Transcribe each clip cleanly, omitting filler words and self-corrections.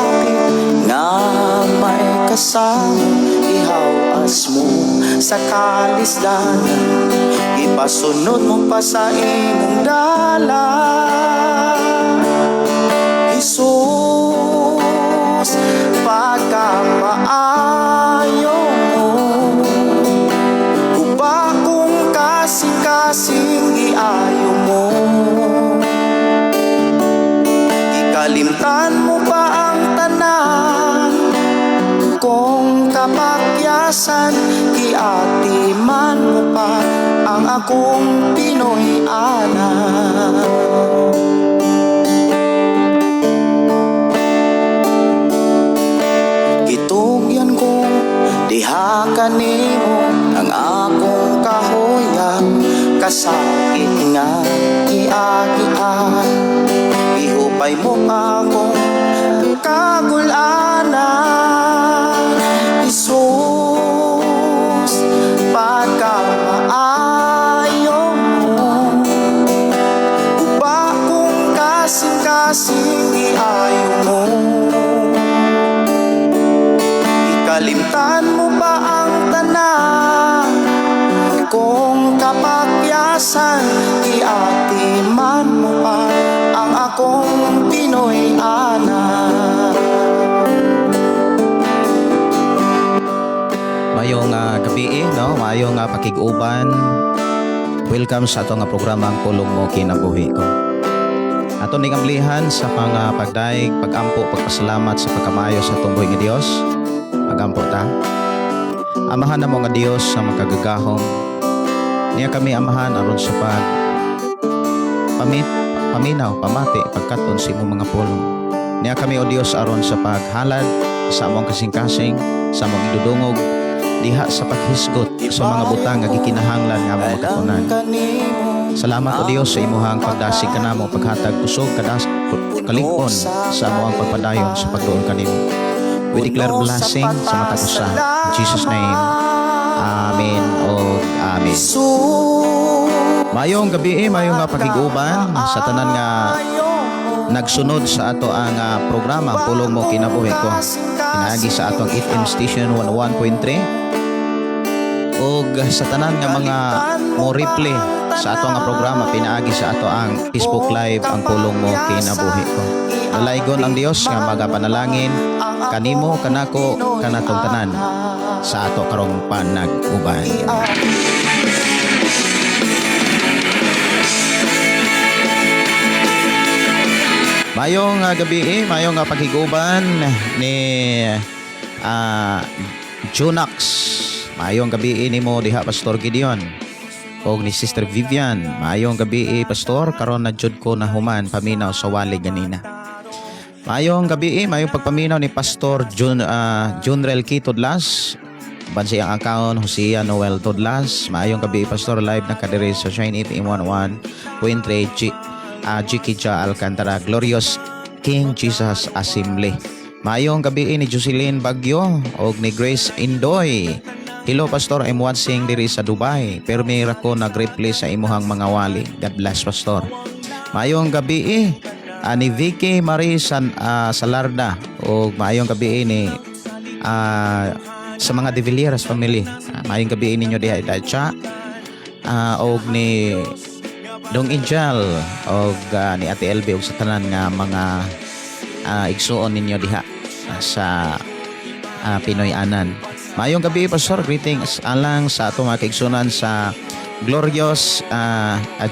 Kasakit nga may kasama, ihawas mo sa kalisdanan, ipasunod mo pa sa imong dalan. Jesus, pagkamaayo mo, guba kong kasing-kasing giayo mo. Ikalimtan mo pa ang tanan kong kapakyasan, giatiman mo pa ang akong Pinoy anak. Gitugyan ko diha kanimo ang akong kahuya, kasakit nga giagian, ihupay mo pa akong kagulanan. Jesus, pagkamaayo mo, guba kong kasing-kasing giayo mo. Ikalimtan mo ba ang tanan kong kapakyasan, iatiman mo pa ang akong Pinoy anak. Mayong gabi, no? Mayong pakig-uban. Welcome sa ato nga programa, Ang Pulong Mo Kinabuhi Ko. Ato ning amlihan sa mga pagdaig, pagampo, pagpasalamat sa pagkamayo sa atong buhi nga Dios. Magampo ta. Amahan namo nga Dios sa makagagahom. Niya kami, Amahan, aron sa pag pamit paminaw, pamati, pagkaton sa imong mga pulong. Niya kami, O Dios, aron sa paghalad sa among kasing-kasing, sa among idudungog diha sa paghisgot sa mga butang nga gikinahanglan nga among makatunan. Salamat, O Dios, sa imuhang pagdasig kanamo, paghatag kusog, kadas kalig-on sa among pagpadayon sa pagduol kanimo. We declare blessing sa matag usa. In Jesus' name. Amen o amen. Mayong gabi, mayong nga pakig-uban sa tanan nga nagsunod sa ato ang programa Pulong Mo Kinabuhi Ko. Pinaagi sa atong FM station 101.3 ug sa tanan nga mga mo replay sa ato nga programa pinaagi sa ato ang Facebook Live, Ang Pulong Mo Kinabuhi Ko. Dalaygon ang Dios nga magapanalangin kanimo, kanako, kanatong tanan sa ato karong panag-uban. Mayong gabi, mayong pakig-uban ni Junax. Mayong gabi nimo diha, Pastor Gideon, og ni Sister Vivian. Mayong gabi, Pastor, karon na jud ko na human paminaw sa wali ganina. Mayong gabi, mayong pagpaminaw ni Pastor Jun Junrel K. Tudlas. Bansi ang account Hosea Noel Tudlas. Maayong gabi, Pastor, live na kadiri sa Shine FM 101.3 G, Jiki Ja Alcantara Glorious King Jesus Assembly. Maayong gabi ni Jocelyn Bagyo og ni Grace Indoy. Hello, Pastor, I'm watching diri sa Dubai. Pero may ko nag-replay sa imuhang mga wali. God bless, Pastor. Maayong gabi ni Vicky Marie Salarda og maayong gabi ni sa mga De Villieras family. Maayong gabi ninyo diha Dacha. Og ni Dong Angel og ni Ate LB og sa tanan nga mga igsuon ninyo diha sa Pinoy Anan. Maayong gabi, Pastor, greetings alang sa atong mga kaigsunan sa Glorious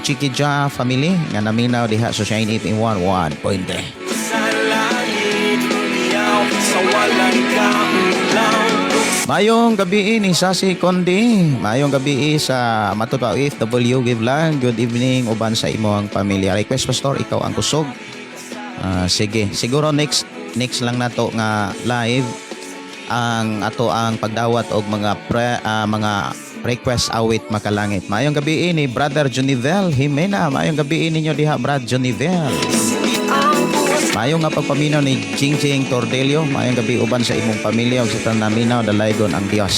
Chiquija family nga naminaw diha sa Shine 8 1.3. Sa langit, iyaw sa walang kaulaw. Mayong gabi ni Sasi Kondi. Mayong gabi sa Matupa OFW Vlog. Good evening uban sa imong pamilya. Request, Pastor, Ikaw Ang Kusog. Ah, sige, siguro next next lang nato nga live ang ato ang pagdawat og mga request awit makalangit. Mayong gabi ni Brother Junivel Jimena. Mayong gabi ninyo diha, Brad Junivel. Maayong nga pagpaminaw ni Jingjing Tordelio. Maayong gabi uban sa imong pamilya ug sa tanan naminaw, dalaygon ang Dios.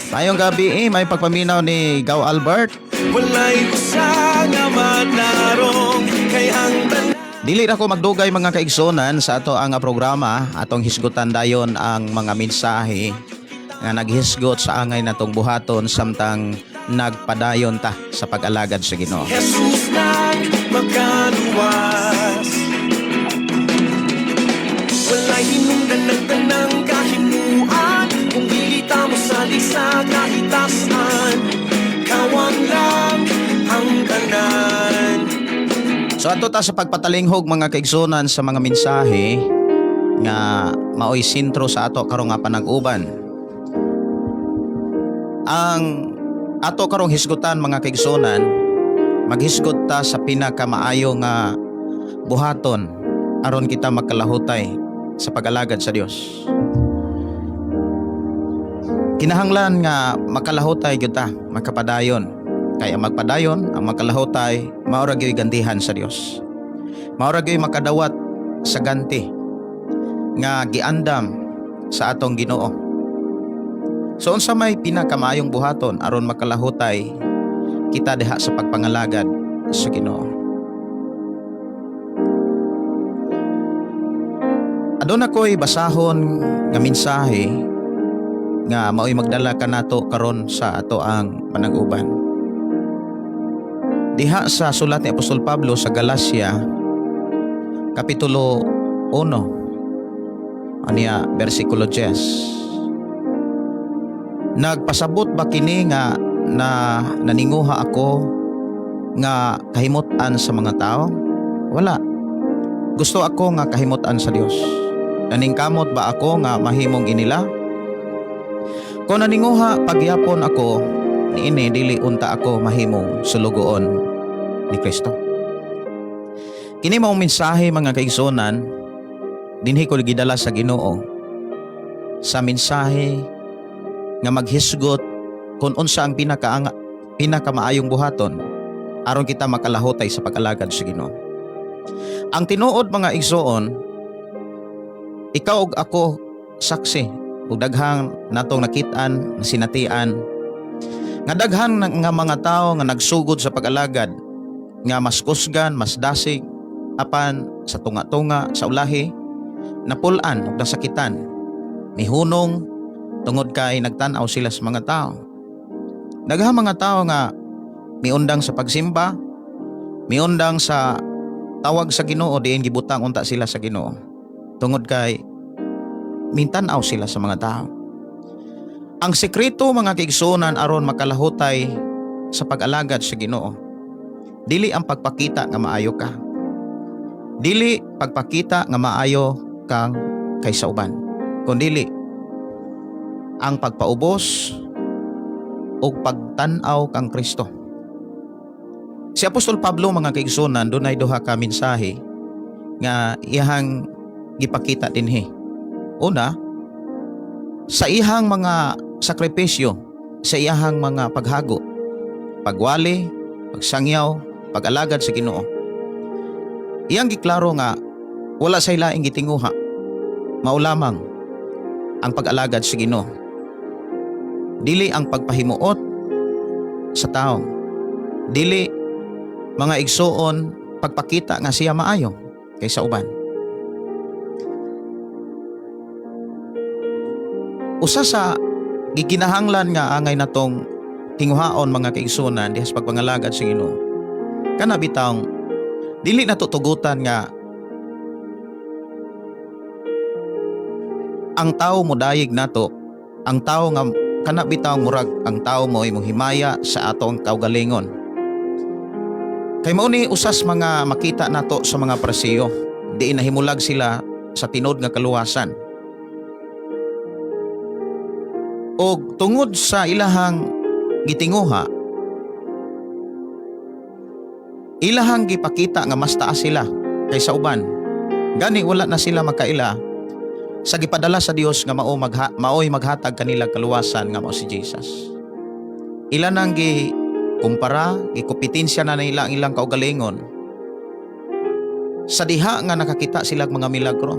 Maayong gabi may pagpaminaw ni Gaw Albert. Walay usa nga matarong kay ang tanan. Dili na ko magdugay, mga kaigsunan, sa ato ang programa. Atong hisgutan dayon ang mga mensahe nga naghisgot sa angay natong buhaton samtang nagpadayon ta sa pag-alagad sa Ginoo. Jesus nang makaluwas. Walay hinungdan ng tanang kahimuan kung dili ta mosalig sa kahitasan. Kawang lang ang tanan. So ato ta sa pagpatalinghog, mga kaigsunan, sa mga mensahe nga maoy sentro sa ato karong nga panag-uban. Ang ato karong hisgutan, mga kaigsunan, maghisgot ta sa pinakamaayo nga buhaton aron kita makalahutay sa pag-alagad sa Dios. Kinahanglan nga makalahutay gyud ta, makapadayon. Kay ang magpadayon, ang makalahutay, mao ra gyud gantihan sa Dios. Mao ra gyud makadawat sa ganti nga giandam sa atong Ginoo. So unsa may pinakamaayong buhaton aron makalahutay kita diha sa pagpangalagad sa Ginoo? Aduna ko'y basahon nga mensahe nga mao'y magdala kanato karon sa ato ang panag-uban. Diha sa sulat ni Apostol Pablo sa Galacia, Kapitulo 1, aniya bersikulo 10. Nagpasabot ba kini nga na naninguha ako nga kahimut-an sa mga tao? Wala. Gusto ako nga kahimut-an sa Dios. Naningkamot ba ako nga mahimong inila? Kung naninguha pagyapon ako niini, dili unta ako mahimong sulugoon ni Kristo. Kini maong mensahe, mga kaigsunan, dinhi ko gidala sa Ginoo sa mensahe nga maghisgot kung unsa ang pinakamaayong buhaton aron kita makalahutay sa pag-alagad sa Ginoo. Ang tinuod, mga igsoon, ikaw ug ako saksi ug daghang natong nakit-an, sinatian nga daghan nga mga tao nga nagsugod sa pag-alagad nga mas kusgan, mas dasig, apan sa tunga-tunga sa ulahi napul-an ug nasakitan, mihunong tungod kay nagtan-aw sila sa mga tao. Daghang mga tao nga miundang sa pagsimba, miundang sa tawag sa Ginoo, diin gibutang unta sila sa Ginoo tungod kay mintan-aw sila sa mga tao. Ang sekreto, mga kaigsunan, aron makalahutay sa pag-alagad sa Ginoo, dili ang pagpakita nga maayo ka. Dili pagpakita nga maayo kang kaysa uban. Kundili ang pagpaubos o pagtan-aw kang Kristo. Si Apostol Pablo, mga kaigsunan, dunay duha ka mensahe nga iyahang gipakita dinhi. Una, sa iyahang mga sakripisyo, sa iyahang mga paghago, pagwali, pagsangyaw, pag-alagad sa Ginoo. Iyang giklaro nga wala say laing gitinguha. Mao lamang ang pag-alagad sa Ginoo. Dili ang pagpahimuot sa tao. Dili, mga igsuon, pagpakita nga siya maayo kaysa uban. Usa sa gikinahanglan nga angay natong tinguhaon, mga kaigsunan, diha sa pagpangalagad sa Ginoo, kana bitawng dili na tutugutan nga ang tao modayeg nato, ang tao nga kana bitawng murag ang tao mo imong himaya sa atong kaugalingon. Kay mao ni usas mga makita nato sa mga Pariseo, di nahimulag sila sa tinuod nga kaluwasan. Og tungod sa ilahang gitinguha, ilahang gipakita nga mas taas sila kaysa uban. Gani wala na sila makaila sa gipadala sa Dios nga maoy maghatag kanila kaluwasan nga mao si Jesus. Ila nang gi kumpara, gikumpetensya na nila ang ilang kaugalingon sa diha nga nakakita sila mga milagro.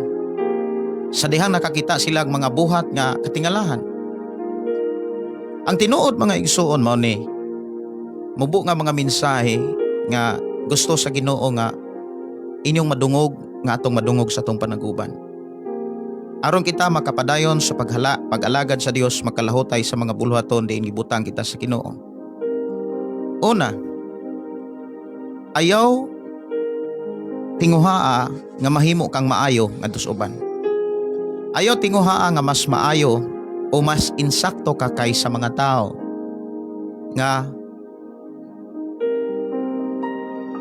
Sa diha nakakita sila mga buhat nga katingalahan. Ang tinuod, mga igsuon, mao ni mubo nga mga mensahe nga gusto sa Ginoo nga inyong madungog nga atong madungog sa atong panaguban. Aron kita makapadayon sa paghala, pag-alagad sa Dios, makalahutay sa mga buluhaton diin gibutang kita sa Ginoo. Una, ayaw tinguhaa nga mahimo kang maayo ngadto sa uban. Ayaw tinguhaa nga mas maayo o mas insakto ka kaysa mga tao nga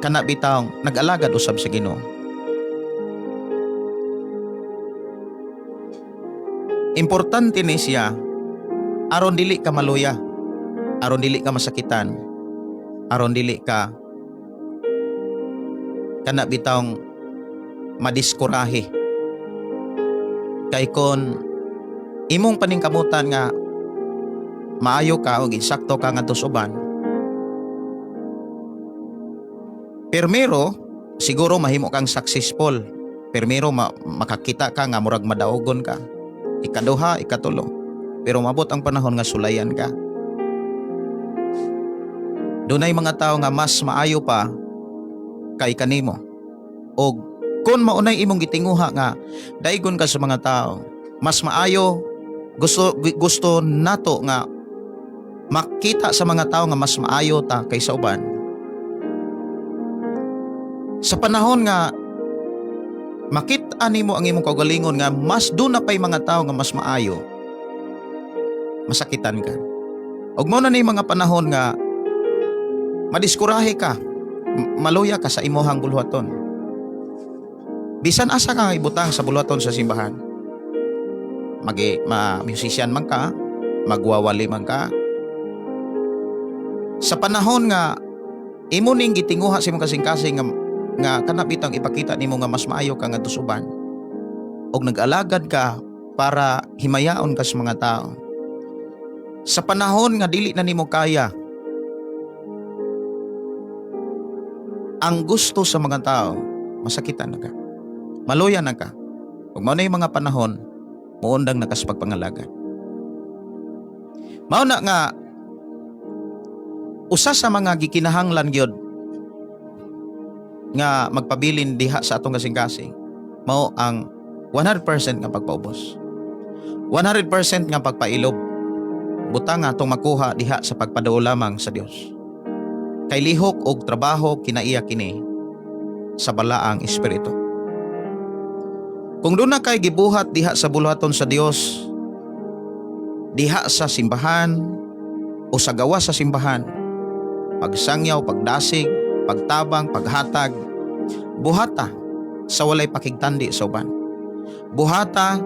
kana bitawng nag-alagad usab sa Ginoo. Importante ni siya aron dili ka maluya, aron dili ka masakitan, aron dili ka kana bitawng madiskurahe. Kay kon imong paningkamutan nga maayo ka o insakto ka ngadto sa uban, pirmero siguro mahimo kang successful, pirmero makakita ka nga murag madaogon ka, ikaduha, ikatulo, pero mabot ang panahon nga sulayan ka. Dunay mga tao nga mas maayo pa kay kanimo. Og kung maunay imong gitinguha nga daigon ka sa mga tao, mas maayo, gusto gusto nato nga makita sa mga tao nga mas maayo ta kaysa uban. Sa panahon nga makita nimo ang imong kaugalingon nga mas duna pay mga tao nga mas maayo, masakitan ka. Og mao na ni mga panahon nga madiskurahe ka, maluya ka sa imuhang buluhaton. Bisan asa ka ibutang sa buluhaton sa simbahan, magi ma musician man ka, magwawali man ka, sa panahon nga imo ning gitinguha sa imong kasing-kasing nga kana bitang ipakita nimo nga mas maayo ka ngadto sa uban og nag-alagad ka para himayaon ka sa mga tao, sa panahon nga dili na nimo kaya ang gusto sa mga tao, masakitan na ka, maluya na ka. Ug mao na yung mga panahon muundang na ka sa pagpangalagad. Mao na nga usa sa mga gikinahanglan gyud nga magpabilin diha sa atong kasing-kasing mao ang 100% nga pagpaubos, 100% nga pagpailob, butang nga atong makuha diha sa pagpaduol lamang sa Dios. Kay lihok og trabaho kinaiya kini sa balaang espiritu. Kung duna kay gibuhat diha sa buluhaton sa Dios, diha sa simbahan o sa gawas sa simbahan, pagsangyaw, pagdasig, pagtabang, paghatag, buhata sa walay pakigtandi sa uban. Buhata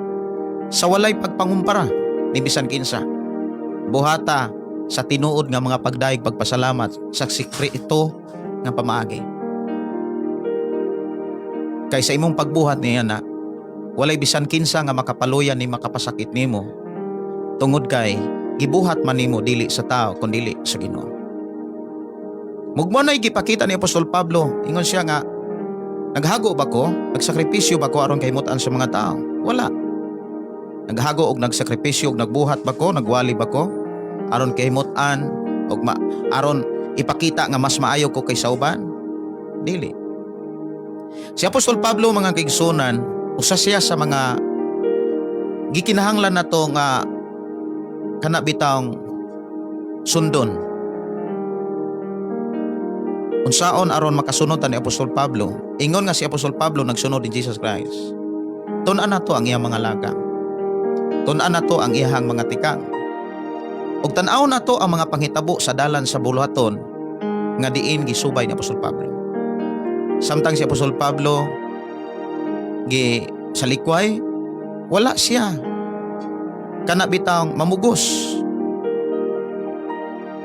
sa walay pagpangumpara ni bisan kinsa. Buhata sa tinuod nga mga pagdayeg, pagpasalamat sa sekreto nga pamaagi. Kay sa imong pagbuhat niya na walay bisan kinsa nga makapaluya ni makapasakit nimo, tungod kay gibuhat man nimo dili sa tao kundili sa Ginoo. Mugmo na'y gipakita ni Apostol Pablo, ingon siya nga, naghago ba ko? Nagsakripisyo ba ko aron kahimutan sa mga tao? Wala. Naghago og nagsakripisyo og nagbuhat ba ko? Nagwali ba ko? Aron kahimutan og aron ipakita nga mas maayo ko kaysa uban? Dili. Si Apostol Pablo, mga kaigsunan, usa siya sa mga gikinahanglan nato nga kana bitawng sundon. Unsaon aron makasunod ta ni Apostol Pablo? Ingon nga si Apostol Pablo nagsunod ni Jesus Christ. Tun-an nato ang iyang mga lakang. Tun-an nato ang iyang mga tikang. Ug tan-aw nato ang mga panghitabo sa dalan sa buluhaton nga diin gisubay ni Apostol Pablo. Samtang si Apostol Pablo gi salikway, wala siya kana bitawng mamugos.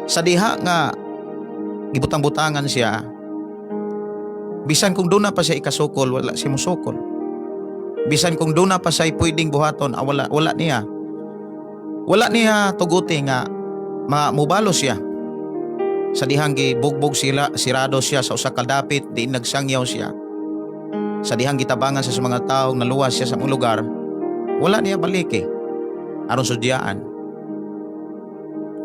Sa diha nga gibutang-butangan siya, bisan kung duna pa siya ikasukol, wala siya musukol. Bisan kung duna pa siya pwedeng buhaton, wala, wala niya. Wala niya tuguti nga mubalo siya. Sa dihang gibugbog sila, sirado siya sa usa ka dapit, diin nagsangyaw siya. Sa dihang gitabangan siya sa mga tao, naluwas siya sa mga lugar, wala niya baliki aron sudyaan.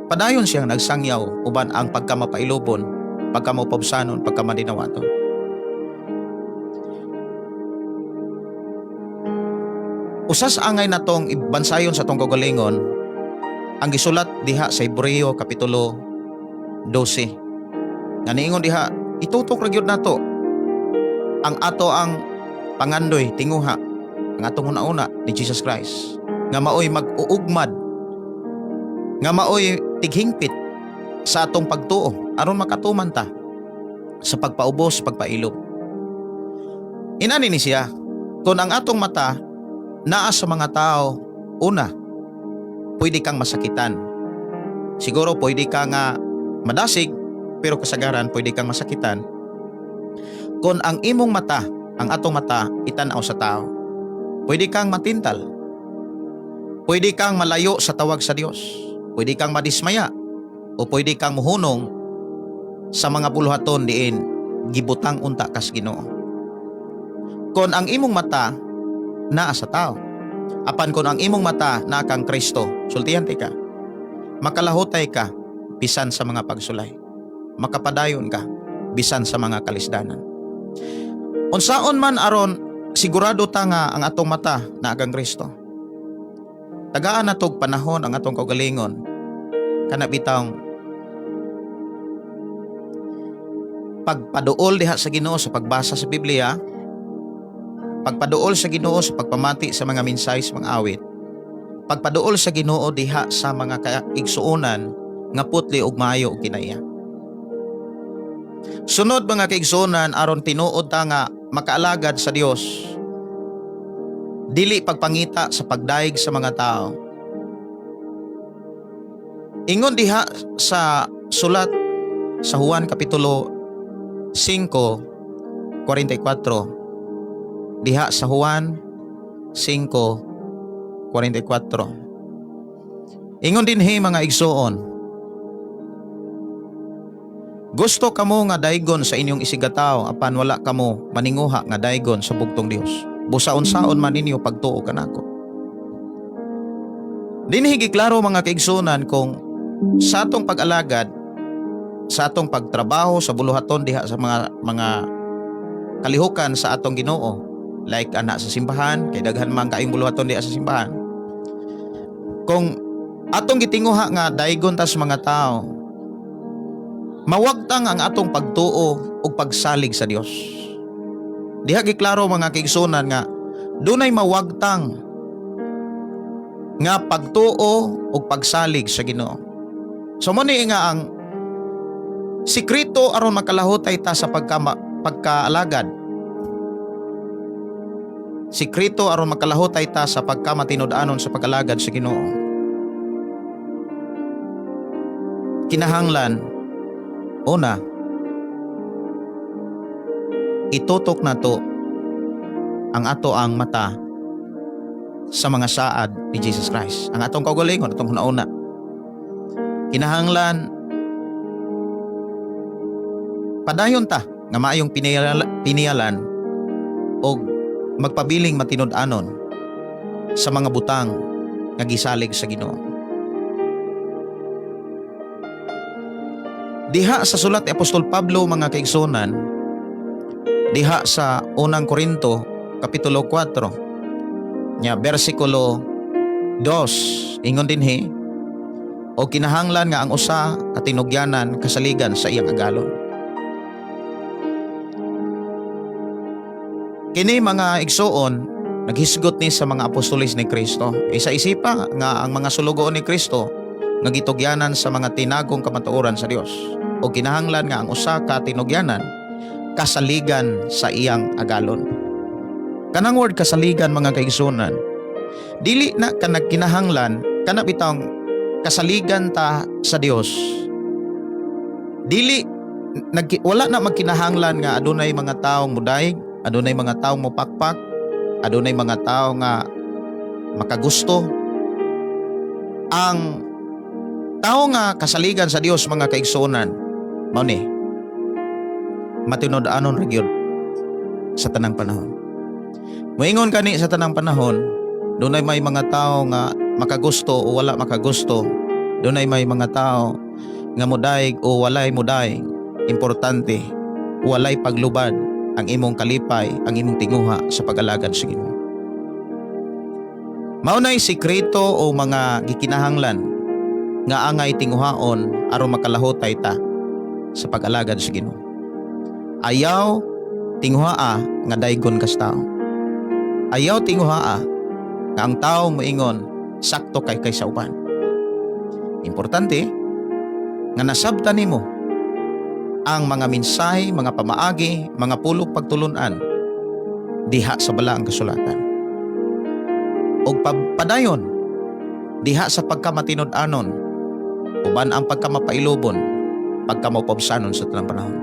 Padayon siyang nagsangyaw uban ang pagkamapailobon, pagkamaupabsanon, pagkamadinawaton. Usa sa angay natong ibansayon sa atong kaugalingon ang gisulat diha sa Hebreo kapitulo 12. Nga niingon diha, itutok ra gyud nato ang ato ang pangandoy, tinguha, ang atong una-una ni Jesus Christ nga maoy mag-uugmad, nga maoy tighingpit sa atong pagtuo aron makatuman ta sa pagpaubos, pagpailob. Inani ni siya, kung ang atong mata naa sa mga tao, una, pwede kang masakitan. Siguro pwede ka nga madasig, pero kasagaran pwede kang masakitan. Kung ang imong mata, ang atong mata, itanaw sa tao, pwede kang matintal. Pwede kang malayo sa tawag sa Dios. Pwede kang madismaya o pwede kang muhunong sa mga buluhaton diin gibutang unta kas Ginoo. Kon ang imong mata naa sa tao, apan kon ang imong mata naa kang Kristo, sultihan ti ka. Makalahutay ka bisan sa mga pagsulay. Makapadayon ka bisan sa mga kalisdanan. Unsaon man aron sigurado ta nga ang atong mata naa kang Kristo? Tagaan natog panahon ang atong kaugalingon kana bitawng pagpaduol diha sa Ginoo sa pagbasa sa Biblia, pagpaduol sa Ginoo sa pagpamati sa mga mensahe, sa mga awit, pagpaduol sa Ginoo diha sa mga kaigsuonan nga putli og maayo og kinaiya. Sunod, mga kaigsuonan, aron tinuod ta nga makaalagad sa Dios, dili pagpangita sa pagdayeg sa mga tao. Ingon diha sa sulat sa Juan kapitulo 5:44, diha sa Juan 5:44, ingon dinhi, mga igsuon, "Gusto kamo nga daygon sa inyong isigkatawo, apan wala kamo maninguha nga daygon sa bugtong Dios. Busa unsaon man ninyo pagtuo kanako." Dinhi giklaro, mga kaigsuonan, kung sa atong pag-alagad, sa atong pagtrabaho sa buluhaton diha sa mga kalihukan sa atong Ginoo, like ana sa simbahan, kay daghan man kaayong buluhaton diha sa simbahan. Kung atong gitinguha nga daygon ta sa mga tao, mawagtang ang atong pagtuo ug pagsalig sa Dios. Diha giklaro, mga kaigsuonan, nga dunay mawagtang nga pagtuo ug pagsalig sa Ginoo. So mo ni nga ang sikreto aron makalahutay ta sa pagkaalagad. Sikreto aron makalahutay ta sa pagkamatinud-anon sa pag-alagad sa Ginoo. Kinahanglan, una, itutok nato ang ato ang mata sa mga saad ni Jesus Christ. Ang atong kaugalingon, atong hunauna. Kinahanglan padayon ta nga maayong piniyalan og magpabiling matinud-anon sa mga butang nga gisalig sa Ginoo. Diha sa sulat ni Apostol Pablo, mga kaigsuonan, diha sa Unang Korinto kapitulo 4 nya bersikulo 2, ingon dinhi, "O kinahanglan nga ang usa ka tinugyanan kasaligan sa iyang agalon." Kini, mga igsuon, naghisgot ni sa mga apostoles ni Kristo. Isa isipa nga ang mga sulugoon ni Kristo nga gitugyanan sa mga tinagong kamatuoran sa Dios. O kinahanglan nga ang usa ka tinugyanan kasaligan sa iyang agalon. Kanang word "kasaligan", mga kaigsuonan, dili na ka nagkinahanglan kana bitawng kasaligan ta sa Dios. Dili nag, wala na magkinahanglan nga adunay mga taong mudayeg, adunay mga taong mopakpak, adunay mga tao nga makagusto. Ang tao nga kasaligan sa Dios, mga kaigsuonan, mao ni matinud-anon ra gyud sa tanang panahon. Moingon kani sa tanang panahon, dunay may mga tao nga makagusto o wala makagusto, dunay may mga tao nga mudayeg o walay mudayeg, importante walay paglubad ang imong kalipay, ang imong tinguha sa pag-alagad sa Ginoo. Mao nay sikreto o mga gikinahanglan nga angay tinguhaon aron makalahutay ta sa pag-alagad sa Ginoo. Ayaw tinguhaa nga daygon ka sa tao. Ayaw tinguhaa nga ang tao moingon sakto kay kay sa uban. Importante nga nasabtan nimo ang mga mensahe, mga pamaagi, mga pulong pagtulunan diha sa balaang kasulatan. Og padayon diha sa pagkamatinud-anon uban ang pagkamapailubon, pagkamapaubsanon sa tanang panahon.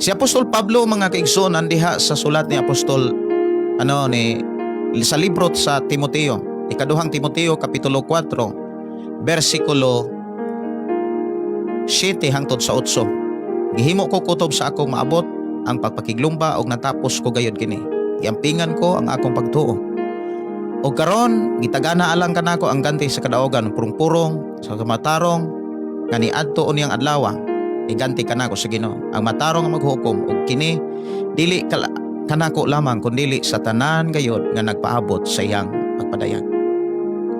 Si Apostol Pablo, mga kaigsuonan, diha sa sulat ni Apostol ano ni sa libro sa Timoteo, Ikaduhang Timoteo kapitulo 4 bersikulo 7 hangtod sa 8. "Gihimo ko kutob sa akong maabot ang pagpakiglumba og natapos ko gayud kini. Giampingan ko ang akong pagtuo. Og karon gitagana alang kanako ang ganti sa kadaugan, purong-purong sa matarong nga niadto unyang adlaw iganti kanako sa Ginoo, ang matarong nga maghukom, ug kini dili kanako lamang kundili sa tanan gayod nga nagpaabot sa iyang pagpadayag."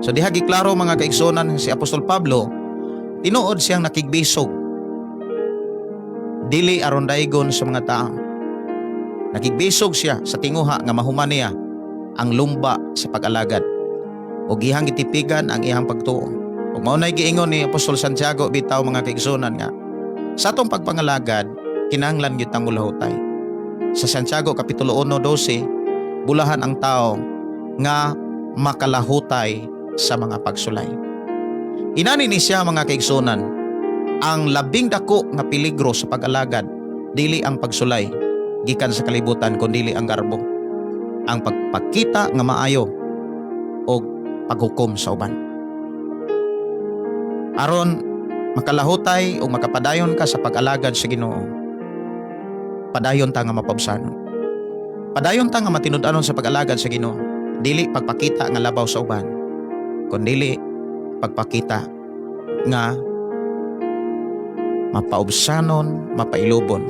So diha giklaro, mga kaigsuonan, si Apostol Pablo tinuod siyang nakigbisog dili aron daygon sa mga tao. Nakigbisog siya sa tinguha nga mahuman niya ang lumba sa pag-alagad ug iyang gitipigan ang iyang pagtuo. Ug mao nay giingon ni Apostol Santiago bitaw, mga kaigsuonan, nga sa atong pagpangalagad kinahanglan gyud tang mulahutay. Sa Santiago kapitulo 1:12, "Bulahan ang tao nga makalahutay sa mga pagsulay." Inani ni siya, mga kaigsuonan, ang labing dako nga peligro sa pag-alagad dili ang pagsulay gikan sa kalibutan kundili ang garbo, ang pagpakita nga maayo o paghukom sa uban. Aron makalahutay o makapadayon ka sa pag-alagad sa Ginoo, padayon ta nga mapabsanon. Padayon ta nga matinud-anon sa pag-alagad sa Ginoo. Dili pagpakita nga labaw sa uban, kundili pagpakita nga mapaubsanon, mapailubon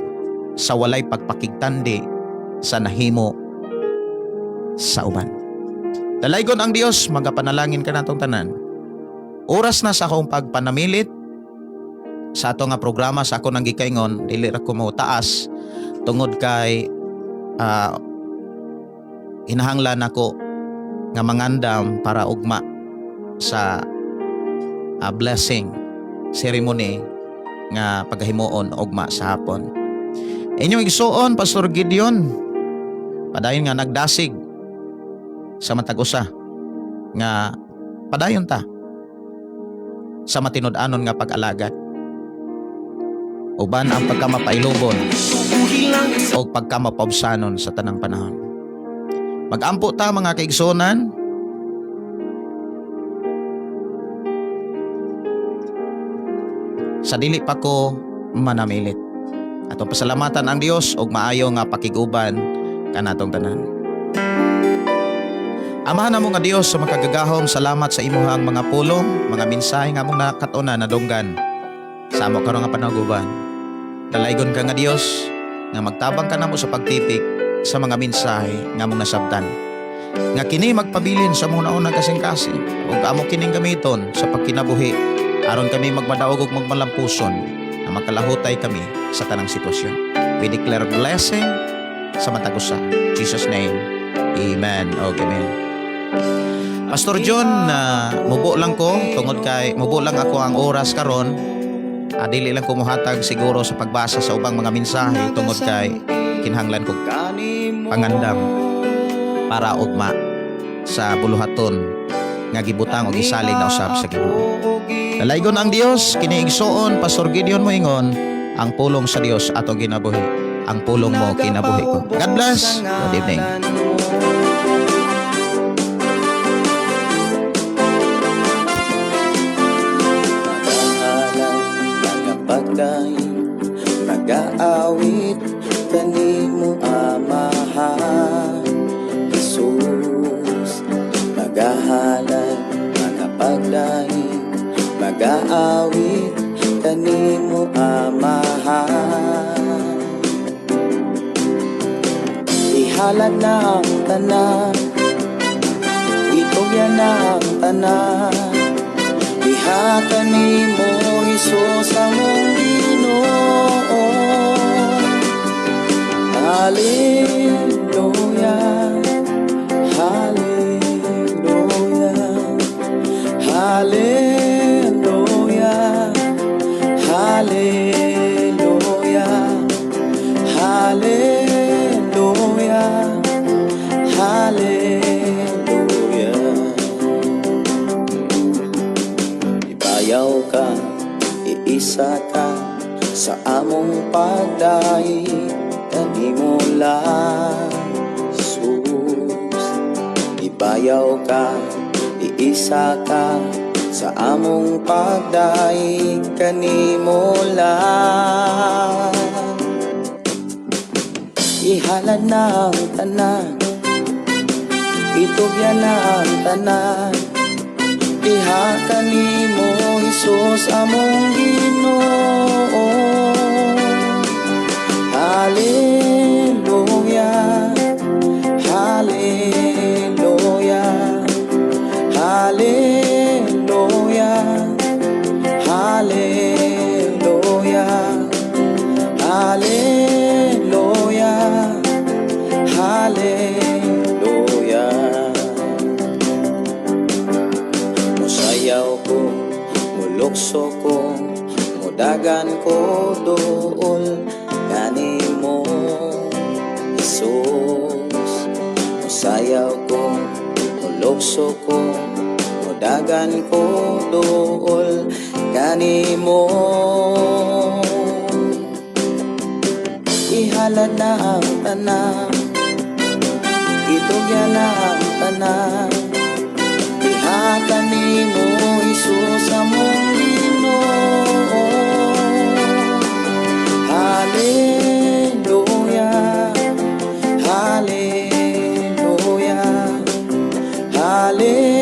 sa walay pagpakigtandi sa nahimo sa uban. Dalaygon ang Dios, magapanalangin kanatong tanan. Oras na sa akong pagpanamilit sa ato nga programa. Sa ako nang gikaingon, dili ra ko mo taas tungod kay hinahanglan ako nga mangandam para ugma sa blessing ceremony nga pagahimuon ugma sa hapon. Inyong igsuon, Pastor Gideon, padayon nga nagdasig sa matag usa nga padayon ta sa matinud-anon nga pag-alagad uban ang pagkamapailubon o pagkamapaubsanon sa tanang panahon. Magampo ta, mga kaigsuonan. Sa dili pa ko manamilit, atong pasalamatan ang Dios og maayo nga pakiguban kanatong tanan. Amahan namo nga Dios sa makagagahom, salamat sa imuhang mga pulong, mga mensahe nga among nakatunan, nadunggan sa amo karon nga panaguban. Dalaygon ka nga Dios nga magtabang ka namo sa pagtipik sa mga mensahe nga among nasabtan. Nga kini magpabilin sa among naunang kasing-kasing ug amo kining gamiton sa pagkinabuhi aron kami magmadaog ug magmalampuson na makalahutay kami sa tanang sitwasyon. We declare blessing sa matag usa. Jesus' name. Amen. Okay, amen. Pastor John, na mubo lang ko tungod kay mubo lang ako ang oras karon. Dili lang ko muhatag siguro sa pagbasa sa ubang mga mensahe tungod kay kinahanglan ko pangandam para ugma sa buluhaton nga gibutang og gisalig na usab sa Ginoo. Dalaygon ang Dios, kini igsuon Pastor Gideon moingon, ang pulong sa Dios atong ginabuhi. Ang pulong mo kinabuhi ko. God bless. Good evening. Magahalay, magapagdaig, magaawit kanimo, Amahan Jesus. Magahalay, magapagdaig, magaawit kanimo, Amahan. Ihalad na ang tanan, itugyan na ang tanan. Diha kanimo, Hesus, among Ginoo. Hallelujah, Hallelujah, Hallelujah, Hallelujah, Hallelujah, Hallelujah. Ibayaw ka, iisa ka sa among pagdaig kanimo lang, Jesus. Ibayaw ka, iisa ka sa among pagdaig kanimo lang. Ihalad na ang tanan, itugyan na ang tanan. Diha kanimo, Hesus, among Ginoo. Hallelujah, Hallelujah, Hallelujah, Hallelujah, Hallelujah, Hallelujah. Musayaw ko, mulukso ko, mudagan ko duol kanimo, Jesus. Musayaw ko, mulukso ko, mudagan ko duol kanimo. Ihalad na ang tanan, itugyan na ang tanan. Diha kanimo, Hesus, among Ginoo. Hallelujah, Hallelujah, Hallelujah,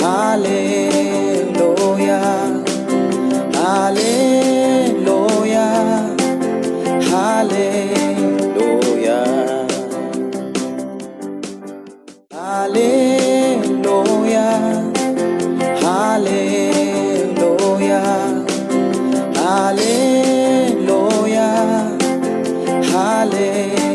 Hallelujah, Hallelujah, Hallelujah, Hallelujah, Hallelujah, Hallelujah, Hallelujah.